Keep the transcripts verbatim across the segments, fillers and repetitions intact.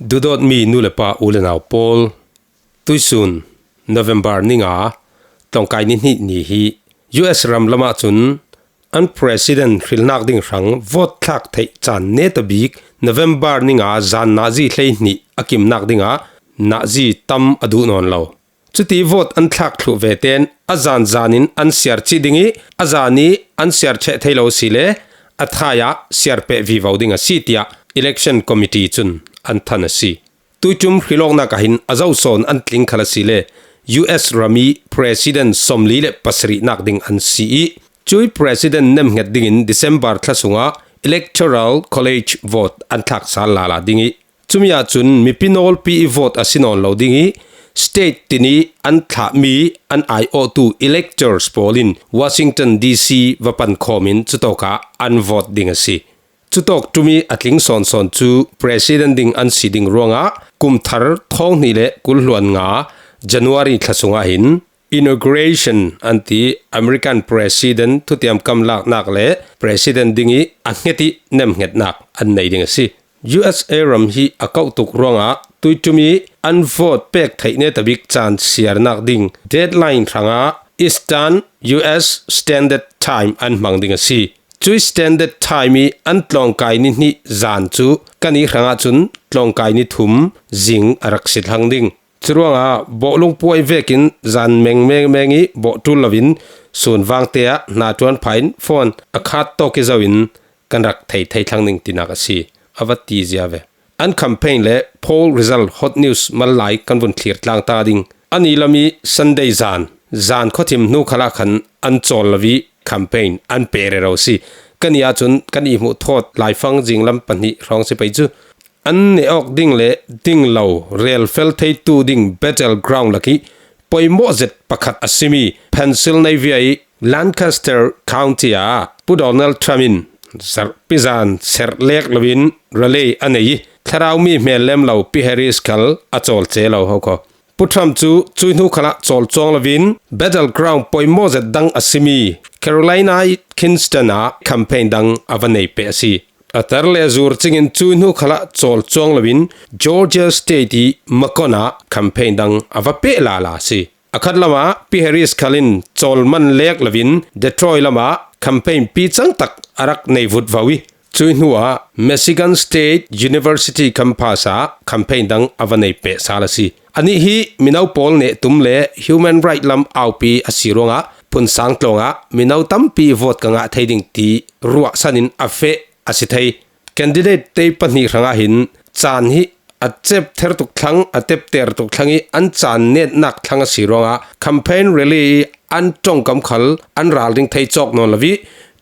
Dudawtmi nu le pa, u le nau pawl, tuisun November ni nga, tlawngkai ni hnih ni hi U S ram lamah cun an president hrilnak ding hrang vote thlak theih caan netabik November ni nga zan nazi hlei hnih a kimnak dingah nazi tam a duh nawn lo. Cuti vote an thlak thluh ve ten a zan zan in an siar cih ding ih a zan ih an siar cheh thei lo si le a thai ah siar peh vivo ding a si tiah election committee cun an than a si. Tuiṭum hrilawknak ah hin a zosawn an tling khal a si le U S ram ih president sawmli le pasarihnak ding an si ih cuih president nemhnget dingin December thla sungah Electoral College vote an thlak sal lala ding ih cumi ahcun mipi nawlpi ih vote a si nawn lo ding ih state tin ih an thlahmi an aiawhtu electors pawl in Washington D C va pankhawm in cutawkah an vote ding a si. Cutawk ṭum ih a tling sawnsawn cu president ding an si ding ruangah kum thar thawng hnih le kul hluan nga January thla sungah hin inauguration an ti American president thutiam kam laknak le president ding ih a hnget ih nemhngetnak an nei ding a si. U S A ram hi a kauh tuk ruangah tuiṭum ih an vote pek theih netabik caan siarnak ding deadline hrangah Eastern U S Standard Time an hmang ding a si. Cuih Standard Time ih an tlawngkai ni hnih zan cu kan ih hrangah cun tlawngkai ni thum zing a rak si thlang ding. Curuangah bawhlung puai vekin zan meng mengmeng ih bawh ṭul loin sun vangte ah hna ṭuan pha in phone a khat tawk ih zoh in kan rak thei thei thlang ding tinak a si, a va ti zia ve. An campaign le poll result hot news mal lai kan vun thlir tlang ta ding. Ani lam ih Sunday zan, zan khuathim hnu khalah khan an cawl lo ih campaign an peh rero si. Kan ih ahcun kan ih hmuh thawt laifang zinglam pahnih hrawng si pei cu. An neh awk ding le ding lo rel fel theitu ding battleground lakih poimawh zet pakhat a simi Pennsylvania ih Lancaster County ah Pu Donald Trump in zarhpi zan serh lek loin rally a nei ih thlarau mi hmel lem lo Pi Harris khal a cawl ce lo ho kho. Pu Trump cu cuih hnu khalah cawl cuang loin battleground poimawh zet dang a simi Carolina ih Kinston ah campaign dang a va nei peh a si. A tar le a zur cingin cuih hnu khalah cawl cuang loin Georgia State ih Macon ah campaign dang a va peh lala a si. A khat lamah Pi Harris khal in cawl man lek loin Detroit lamah campaign pi cang tak a rak nei vutvo ih cuih hnuah Michigan State University campus ah campaign dang a va nei peh sal a si. Anih hi mino pawl nehtum le human right lam aupi a si ruangah phunsang tlawngah mino tampi vote ka ngah thei ding ti ruahsan in a feh a si thei. Candidate te pahnih hrangah hin caan hi a cep ther tuk thlang, a tepter tuk thlang ih an caan netnak thlang a si ruangah campaign rally ih an ṭongkam khal an ral ding thei cawk nawn lo ih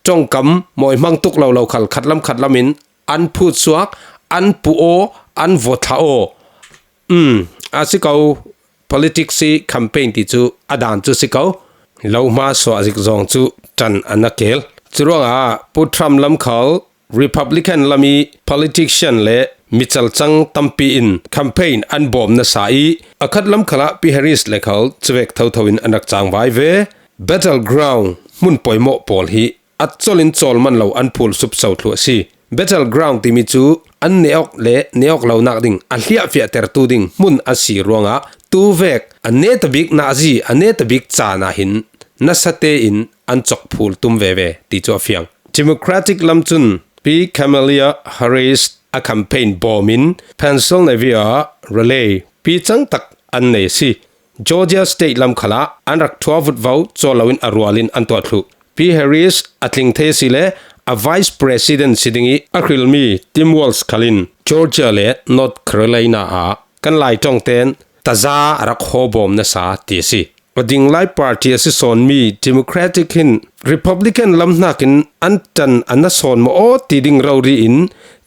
ṭongkam mawi hmang tuk lo lo khal khatlam khatlam in an phut suak, an puh aw, an vawthlah aw. Um, a si ko, politics ih campaign ti cu a dan cu si ko. Lohma suah zik zawng cu ṭan a na kel. Curuangah Pu Trump lam khal Republican lam ih politician le mi calcang tampi in campaign an bawm nasa ih a khat lam khalah Pi Harris le khal cuvek thotho in an rak cangvai ve. Battleground hmun poimawh pawl hi a colh in cawl man lo an phul supso thluh a si. Battleground timi cu an neh awk le neh awk lonak ding a hliahfiahtertu ding hmun a si ruangah tuvek a netabik nazi, a netabik caan ah hin nasa tein an cawk phul tum veve ti cu a fiang. Democratic lam cun Pi Kamala Harris a campaign bawm in Pennsylvania rally pi cang tak an nei a si. Georgia State lam khalah an rak ṭhuavut vo, cawl loin a rual in an tuah thluh. Pi Harris a tling thei a si le a Vice President si ding ih a hrilmi Tim Walz khal in Georgia le North Carolina ah kan Lai ṭongten taza a rak haw bawm nasa ti a si. A ding lai party a si sawnmi Democratic hin Republican lam hnakin an ṭan a na sawn maw aw ti ding rori in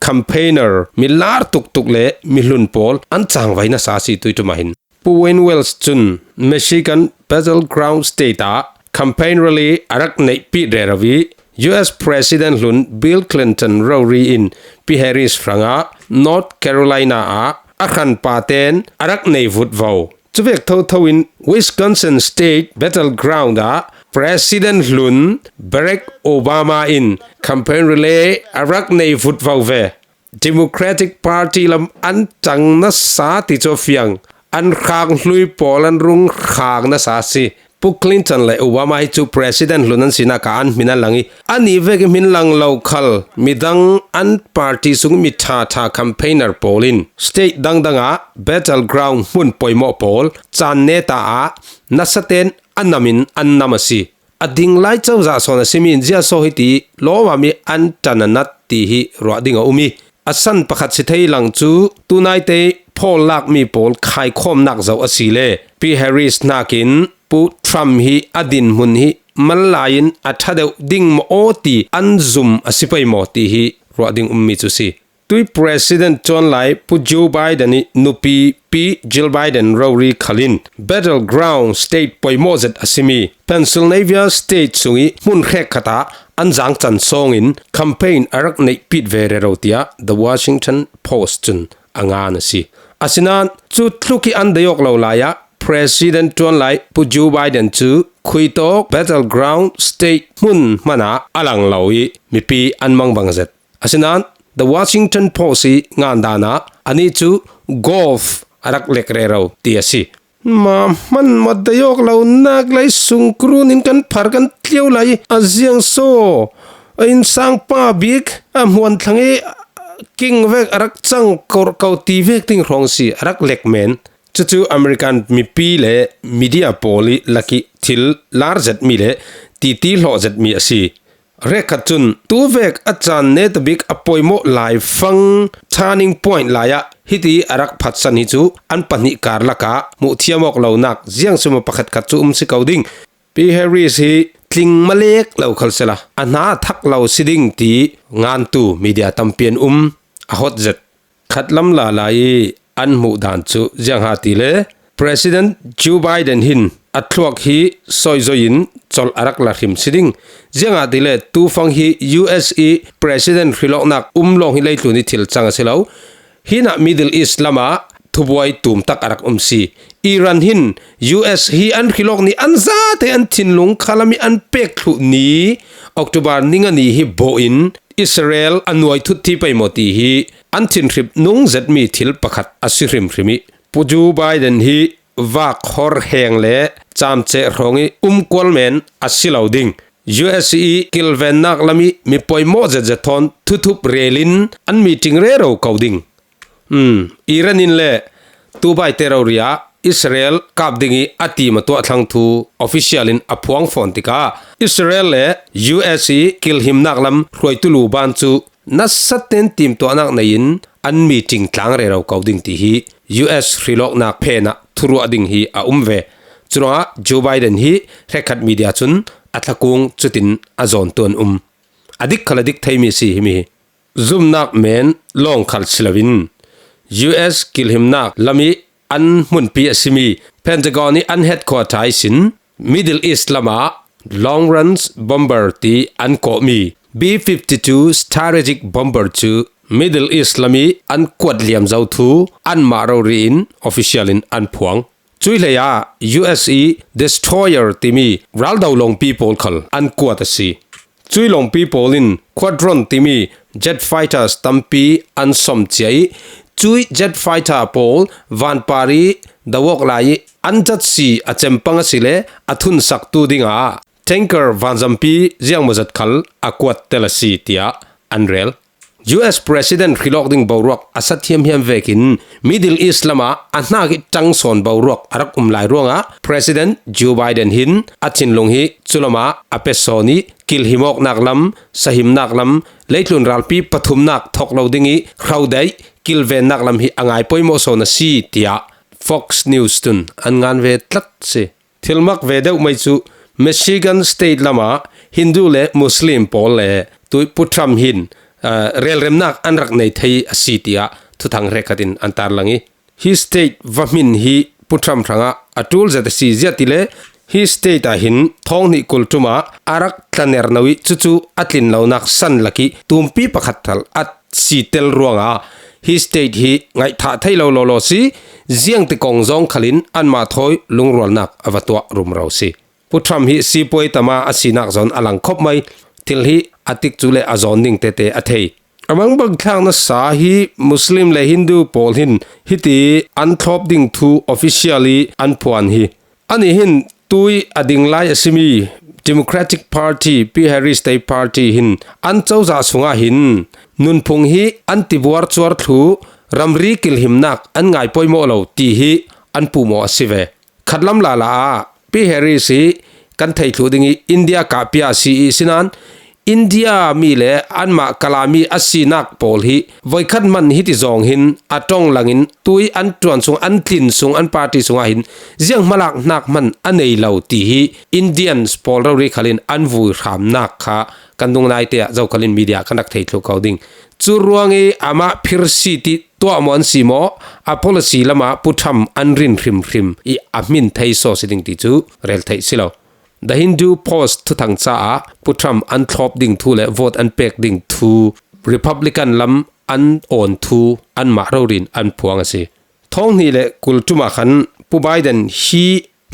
campaigner mi lar tuktuk le mi hlun pawl an cangvai nasa a si tuiṭum ah hin. Pu Wayne Wells cun Michigan Battleground State ah campaign rally a rak neihpih rero ih U S President hlun Bill Clinton rori in Pi Harris hrangah North Carolina ah a hranpa ten a rak nei vutvo. Cuvek thotho in Wisconsin State Battleground ah President hlun Barack Obama in campaign rally a rak nei vutvo ve. Democratic Party lam an tang nasa ti cu a fiang. An khang hlui pawl an rung khang nasa si. Pu Clinton le Obama hi cu President hlun an sinak ah an hmin an lang i, anih vek i hmin lang lo khal midang an party sung mi ṭha ṭha campaigner pawl in state dangdang ah battleground hmun poimawh pawl caan ne ta ah nasa ten a nam in an nam a si. A ding lai cozah sawn a simi in ziasaw hiti lawmam i an ṭan a nat ti hi ruah ding a um i, a san pakhat si thei lang cu tunaite phawl lakmi pawl khaikhawmnak zoh a si le Pi Harris hnakin Pu Trump hi a dinhmun hi mal lai in a ṭha deuh ding maw ti an zum a si pei maw ti hi ruah ding ummi cu si. Tui President ṭuan lai Pu Joe Biden i nupi Pi Jill Biden rori khal in battleground state poimawh zet a simi Pennsylvania State sung i hmun hrekkhat ah an zangcan sawng in campaign a rak neihpit ve rero tiah The Washington Post cun a ngan a si. Asinain cu tluk i an dei awk lo lai ah President ṭuan lai Pu Joe Biden cu khuitawk battleground state hmun hmanah a lang lo i mipi an mangbang zet. Asinain The Washington Post i ngandan ah anih cu golf a rak lek rero ti a si. Ma hman maw dei awk lo nak lei sung kurun in kan phar kan tlio lai a ziang saw a innsang pa bik a hmuan thlang i king vek a rak cang ko ko ti vek ding hrawng si a rak lek men. Cucu American mipi le media pawl i lak i thil lar zetmi le titi hlawh zetmi a si. Hrekkhat cun tuvek a caan neta bik a poimawh laifang turning point lai ah hiti a rak phatsan hi cu an pahnih karlak ah hmuh thiam awk lonak ziang suma pakhat khat cu um si ko ding. Pi Harris hi tling malek lo khal sela a hna a thak lo si ding ti ngantu media tampi an um, a hot zet. Khatlam lala i an hmuh dan cu ziangha ti le President Joe Biden hin a thluak hi sawizoi in colh a rak la hrim si ding. Ziangah ti le tufang hi U S i President hrilawknak um lawng hi leitlun i thil cang a si lo. Hinah Middle East lamah thubuai tumtak a rak um si. Iran hin U S hi an hrilawk ni an zate an thinlung khalam i an pek thluh ni October ni nga ni hi bawh in Israel a nuai thut thi pei maw ti hi an thinhrip nung zetmi thil pakhat a si hrimhrim i, Pu Joe Biden hi vak hor heng le camceh hrawng i um kual men a si lo ding. U S i kilvennak lam i mi poimawh zetzet thawn thuthup rel in an meeting rero ko ding. Um, Iran in le tubaite rori ah Israel kap ding i a tim a tuah thlang thu official in a phuang fawn tikah Israel le U S i kilhimnak lam hruaitu lu ban cu nasa ten timtuahnak nei in an meeting tlang rero ko ding ti hi U S hrilawknak phen ah thuruah ding hi a um ve. Curuangah Joe Biden hi hrekkhat media cun a thlakung cutin a zawntu an um. A dik khal a dik theimi a si himi hi. Zumnak men lawng khal si loin U S kilhimnak lam i an hmunpi a simi Pentagon i an headquarter ihsin Middle East lamah Long Range Bomber ti an kawhmi B fifty-two strategic bomber cu Middle East lam i an kuat liam zo thu anmah rori in official in an phuang. Cui hlei ah U S i destroyer timi raldo lawngpi pawl khal an kuat a si. Cui lawngpi pawl in Squadron timi jet fighters tampi an sawm cia i, cui jet fighter pawl vanpar i do awk lai i an zatsi a cempang a si le a thunsaktu dingah tanker vanzampi ziangmawzat khal a kuat tel a si, tiah an rel. U S President hrilawk ding boruak a sa thiamhiam vekin Middle East lamah a hnak i ṭang sawn boruak a rak um lai ruangah President Joe Biden hin a thinlung hi cu lamah a pe sawn i kilhimawknak lam, sahimnak lam, leitlun ralpi pathumnak thawk lo ding i hrodaih kilvennak lam hi a ngai poimawh sawn a si, tiah Fox News tun an ngan ve tlat si. Thilmak ve deuh mai cu Michigan State lamah Hindu le Muslim pawl le tui Pu Trump hin, aa, relremnak an rak nei thei a si, tiah thuthang hrekkhat in an tarlang i, hi state va hmin hi Pu Trump hrangah a ṭul zet a si ziah ti le Hi state ah hin thawng hnih kul ṭum ah a rak tlaner no ih cucu a tlin lonak san lak ih tumpi pakhat tal a si tel ruangah hi state hi ngaihthah thei lo lawlaw si, ziangti kong zawng khalin anmah thawi lungrualnak a va tuah rumro si. Pu Trump hi sipuai tama a sinak zawn a lang khop mai, thil hi a tikcu le a zawn ding tete a thei. A mangbangthlak nasa hi Muslim le Hindu pawl hin hiti an thlawp ding thu officially an phuan hi. Anih hin tui a ding lai a simi Democratic Party, Pi Harris te party hin an cozah sungah hin nunphung hi an tibuar cuar thlu, ramri kilhimnak an ngai poimawh lo ti hi an puhmawh a si ve. Khatlam lala ah Pi Harris hi kan theih thluh ding ih India kahpia si ih sinan India mi le anmah Kala mi a sinak pawl hi voikhat hman hiti zawng hin a ṭong langin tui an ṭuan sung, an tlin sung, an party sungah hin ziang hmalaknak hman a nei lo ti hi Indians pawl rori khalin an vui hramnak kha kan dung naite ah zo khalin media kan rak thei thluh ko ding. Cu ruangih amah phirsi ti tuah maw an si maw, a policy lamah Pu Trump an rin hrimhrim ih a hmin thei saw si ding ti cu rel theih si lo. The Hindu Post thuthang caah Pu Trump an thlawp ding thu le vote an pek ding thu Republican lam an awn thu anmah rori in an phuang a si. Thawng hnih le kul ṭum ah khan Pu Biden hi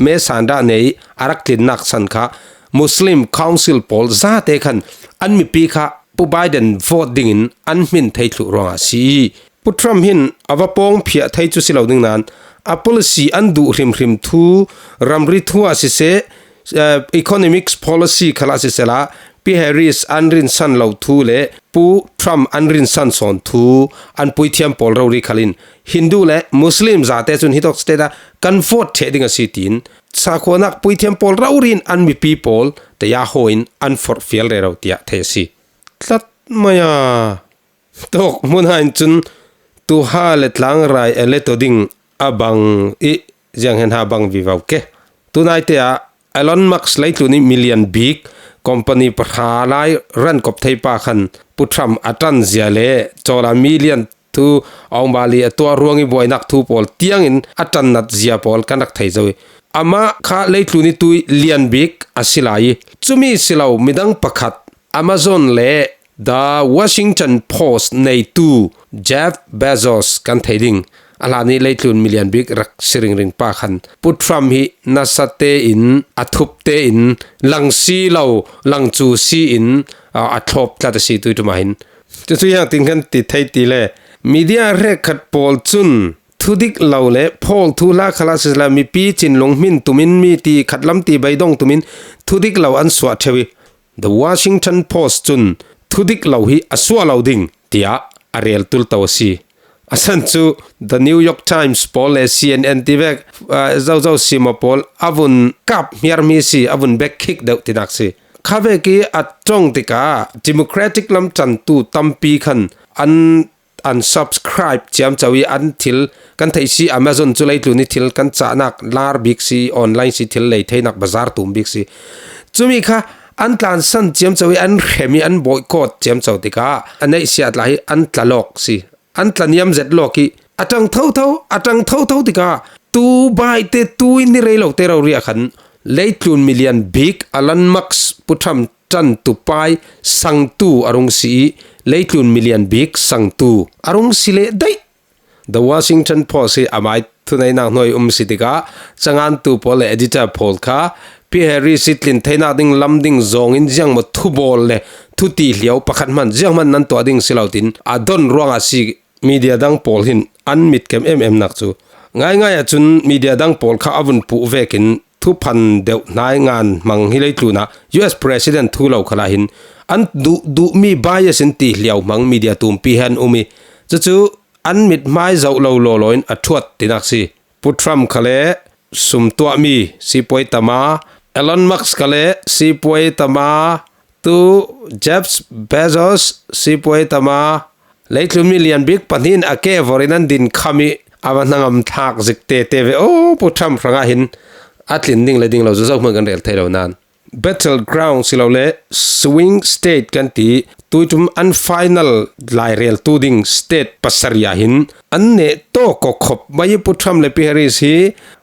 May sandah nei a rak tlinnak san kha Muslim Council pawl zate khan an mipi kha Pu Biden vote dingin an hmin thei thluh ruangah si ih Pu Trump hin a va pawngphiah thei cu si lo ding nain a policy an duh hrimhrim thu, ramri thu ah siseh, eh, economics policy khalah sisehla Pi Harris an rinsan lo thu le Pu Trump an rinsan sawn thu an puithiam pawl rori khalin Hindu le Muslim zate cun hitawk state ah kan vote ṭheh ding a si tiin sakhuanak puithiam pawl rori in an mipi pawl taya hawi in an forhfial rero tiah thei a si. Tlat mai a tawk hmun ah in cun tuha le tlangrai a let aw ding a bang ih zianghen ha bang vivo ke. Tunaite ah Elon Musk leitlun ih million bik company pahra lai ran kop thei pa khan Pu Trump a ṭan zia le cawla million thu a ong bali a tuah ruang ih buainak thu pawl tiangin a ṭannat zia pawl kan rak thei zo ih amah kha leitlun ih tui lian bik a si lai ih cumi si lo midang pakhat Amazon le The Washington Post neitu Jeff Bezos kan thei ding. A hlan ih leitlun milian bik rak si ringring pa khan Pu Trump hi nasa tein a thup tein lang si lo, lang cu si in, a, a thlawp tlat a si tui ṭum ah hin. Cucu ziangtin kan ti thei ti le media hrekkhat pawl cun thudik lo le Paul thuhla khalah sisehla mipi cinlung hmin tumin mi ti khatlam ti beidong tumin thudik lo an suah ṭheu ih The Washington Post cun thudik lo hi a suah lo ding tiah a rel tulto a si. A san cu The New York Times pawl le C N N ti vek, ah, zozo sima pawl a vun kap hmiarmi si, a vun bek khik deuh tinak si. Khavek ih a ṭong tikah Democratic lam ṭantu tampi khan an unsubscribe ciamco ih an thil kan theih si, Amazon cu leitlun ih thil kan cahnak lar bik si, online si thil lei theinak bazar tum bik si. Cumi kha an tlansan ciamco ih an hrem ih an boycott ciamco tikah a neih siat lai hi an tla lawk si. An tla niam zet lawk ih a ṭang thotho, a ṭang thotho tikah tu baite tu ih ni rei lote rori ah khan leitlun milian bik Elon Musk Pu Trump ṭantu pai sangtu a rung si ih leitlun milian bik sangtu a rung si leh daih. The Washington Post hi amai thuneihnak hnuai um si tikah cangantu pawl le editor pawl kha Pi Harris ih tlin theinak ding lam ding zawngin ziangmaw thubawl le thuti hliau pakhat hman zianghman nan tuah ding si lo tin a don ruangah si. Media dang pawl hin an mitkem ememnak cu ngaingai ahcun media dang pawl kha a vun puh vekin thuphan deuh hnai ngan hmang hi leitlun ah U S President thu lo khalah hin an duh duhmi bias in ti hliau hmang media tumpi he an um ih cucu an mithmai zoh lo lawlaw in a ṭhuat tinak si. Pu Trump kha le sum tuahmi sipuai tama, Elon Musk kha le sipuai tama, tu Jeff Bezos sipuai tama, leitlun milian bik pahnih in a kevor in an din kham ih a va hnangam thlak zik tete ve. Aw, Pu Trump hrangah hin a tlin ding le ding lo zozo hman kan rel thei lo nain Battleground si lo le Swing State kan ti tuitum an final laireltu ding state pasarih ah hin an neh tawk khop mai. Pu Trump le Pi Harris hi,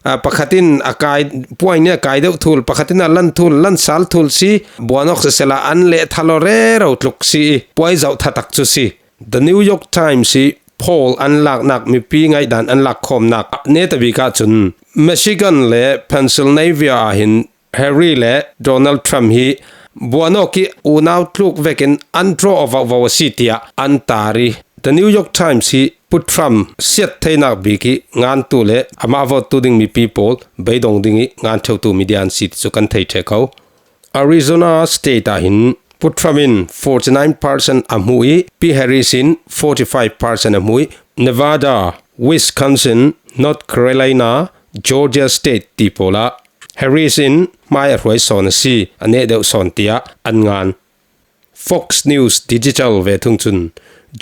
ah, pakhat in a kai, puai ni a kai deuh thul, pakhat in a lan thul, lan sal thul si, buan awk sisela an leh tha lo rero tluk si, puai zauh tha tak chu si. The New York Times hi poll an laknak, mipi ngaihdan an lakkhawmnak neta bik ah cun Michigan le Pennsylvania ah hin Harry le Donald Trump hi buan awk ih unau tluk vekin an draw vauvo a si tiah an tar ih, The New York Times hi Pu Trump siat theinak bik ih ngantu le amah vawttu ding mipi pawl beidong ding ih ngan ṭheutu media an si ti cu kan thei ṭheh ko. Arizona State ah hin Pu Trump in forty nine percent a hmuh ih Pi Harris in forty five percent a hmuh ih Nevada, Wisconsin, North Carolina, Georgia State ti pawl ah Harris in hmai a hruai sawn a si, a neh deuh sawn tiah an ngan. Fox News Digital ve thung cun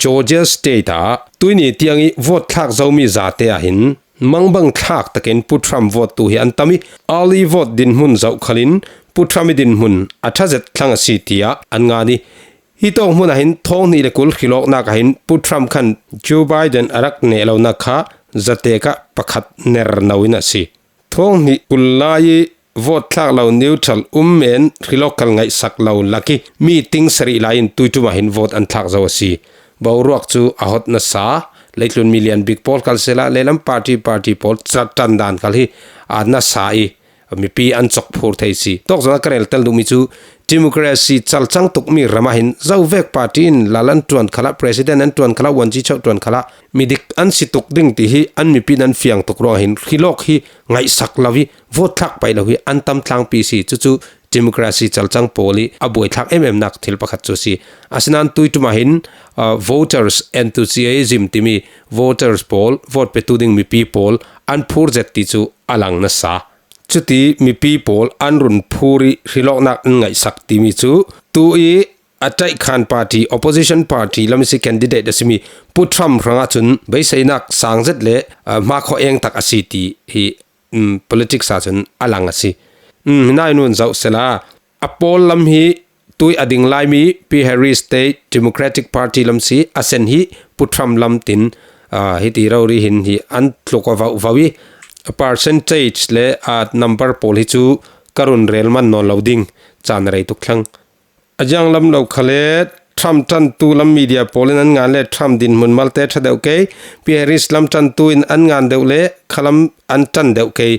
Georgia State ah tuini tiang ih vote thlak zomi zate ah hin mangbang thlak takin Pu Trump vote tu hi an tam ih, early vote dinhmun zoh khalin Pu Trump ih dinhmun a ṭha zet thlang a si tiah an ngan ih, hi tawk hmun ah hin thawng hnih le kul hrilawknak ah hin Pu Trump khan Joe Biden a rak neh lonak kha zatek ah pakhat ner no in a si. Thawng hnih kul lai ih vote thlak lo neutral, um men, hrilawk khal ngaihsak lo lak ih meeting sarih lai in tuitum ah hin vote an thlak zo a si. Boruak cu a hot nasa, leitlun mi lian bik pawl khal sisela, lehlam party, party pawl ṭan dan khal hi a nasa ih mipi an cawk phur thei si. Tawk zong a ka rel tel duhmi cu democracy calcang tukmi ram ah hin zovek party in lal an ṭuan khalah, president an ṭuan khalah, vuanci chauh ṭuan khalah, midik an si tuk ding ti hi an mipi in an fiang tuk ruangah hin hrilawk hi ngaihsak lo ih vote thlak paih lo hi an tam tlangpi si. Cucu democracy calcang pawl ih a buaithlak ememnak thil pakhat cu si. Asinain tuitum ah hin, aa, voters enthusiasm timi voters pawl, vote petu ding mipi pawl an phur zet ti cu a lang nasa. Cuti mipi pawl an run phur ih hrilawknak an ngaihsak timi cu tu ih a ṭaihkhan party, opposition party lam ih si candidate a simi Pu Trump hrangah cun beiseinak sang zet le, aa, hmakhawh eng tak a si ti hi, um, politics ah cun a lang a si. Um, hi nain vun zoh sela, a pawl lam hi tui a ding laimi Pi Harris te Democratic Party lam si, a sen hi Pu Trump lam tin, aa, hiti rori hin hi an tluk a vauvo ih, a percentage le a number pawl hi cu ka run rel man nawn lo ding, caan a rei tuk thlang. A ziang lam lo khale Trump ṭantu lam media pawl in an ngan le Trump dinhmun malte ṭha deuh kei, Pi Harris lam ṭantu in an ngan deuh le khalam an ṭan deuh kei.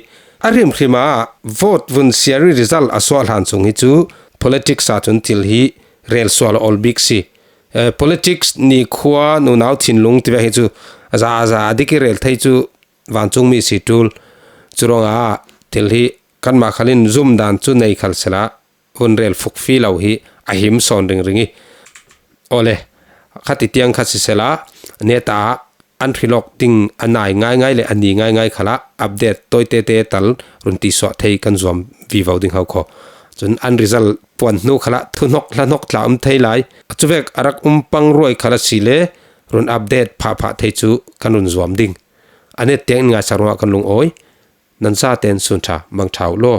A hrimhrim ah vote vun siar ih result a suah hlan sung hi cu politics ah cun thil hi rel sual a ol bik si. Eh, politics nikhua nunau thinlung tivek hi cu a za a za a dik ih rel thei cu vancungmi si ṭul. Curuangah thil hi kanmah khal in zum dan cu nei khal sela, vun rel fukfi lo hi a him sawn ringring ih, awle, khati tiang kha sisela, neta ah an hrilawk ding a nai ngaingai le a ni ngaingai khalah update tawitete tal run tisuah thei kan zuam vivo ding ho kho. Cun an result puan hnu khalah thuhnok hlahnok tla um thei lai. Cuvek a rak um pang ruai khal a si le run update phahphah thei cu kan run zuam ding. A net tiang in ngaisak ruangah kan lungawi. Nan zaten sun ṭha, mang ṭha uh law.